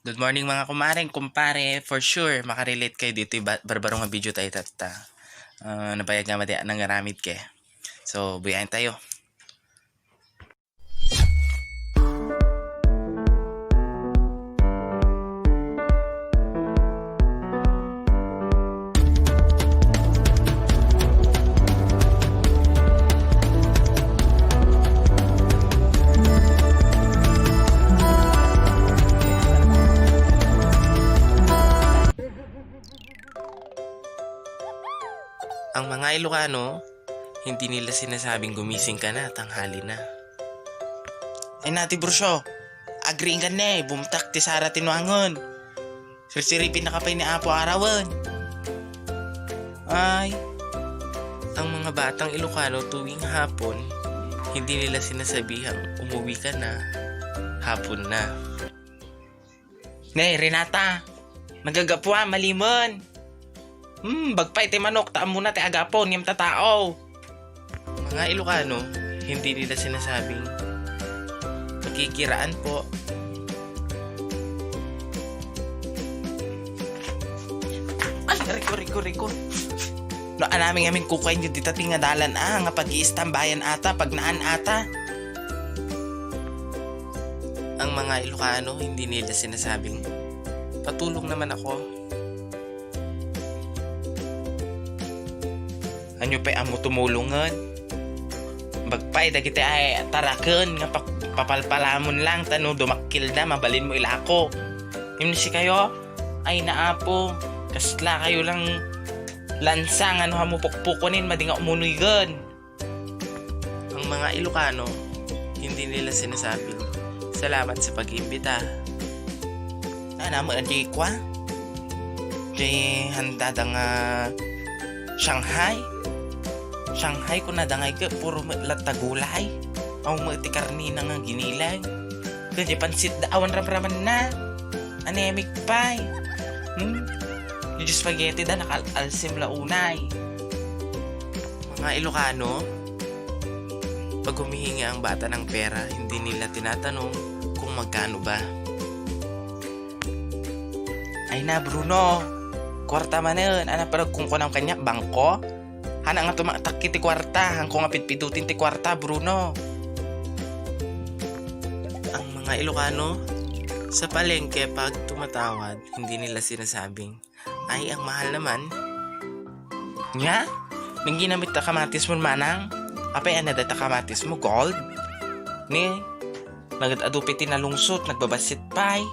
Good morning mga kumaring, kumpare. For sure, makarelate kayo dito yung barbaro nga video tayo tata. Nabayag nga madi nang garamid ke. So, buyahin tayo. Ang mga Ilocano, hindi nila sinasabing gumising ka na, tanghali na. Ay nati brosyo, agreeing ka na bumtak ti Sara tinuangon. Sirsiripin na kapay ni Apo arawan. Ay, ang mga batang Ilocano tuwing hapon, hindi nila sinasabihang umuwi ka na, hapon na. Nay, Renata, magagapwa, malimon. Bagpay ti manok, taan muna ti agapon, yung tatao. Mga Ilocano, hindi nila sinasabing magkikiraan po. Ay, riko. No, anaming amin kukain yung ditating nga dalan nga pag-iistambayan ata, pag naan ata. Ang mga Ilocano, hindi nila sinasabing patulong naman ako. Anyo pa amo tumulungan. Bagpay dagiti ay taraken nga papalpalamon lang tano dumakil na mabalin mo ilako. Himni kayo ay naapo kasla kayo lang lansang ano hamo pukpukunin madinga umunuygan. Ang mga Ilocano hindi nila sinasabing salamat sa pag-imbita. Ana mo di kwa? Di handa nga Shanghai ko nadangay ka, puro latagulay. Ang mga karnina nga ginilag. Kaya pansit daawan raman na. Anemic pie. Yung spaghetti da nakal-alsim launay. Mga Ilocano, pag humihingi ang bata ng pera, hindi nila tinatanong kung magkano ba. Ay na Bruno, kwarta man yun. Ano parang kung kunang kanya, bangko? Hana nga tumatak ti kwarta, hangko nga pitpidutin ti kwarta, Bruno. Ang mga Ilocano, sa palengke pag tumatawad, hindi nila sinasabing, ay ang mahal naman. Nga? Nang ginamit ta kamatis mo manang, apay anada ta kamatis mo, gold? Ni, nagad-adupit tinalungsot, nagbabasit pay.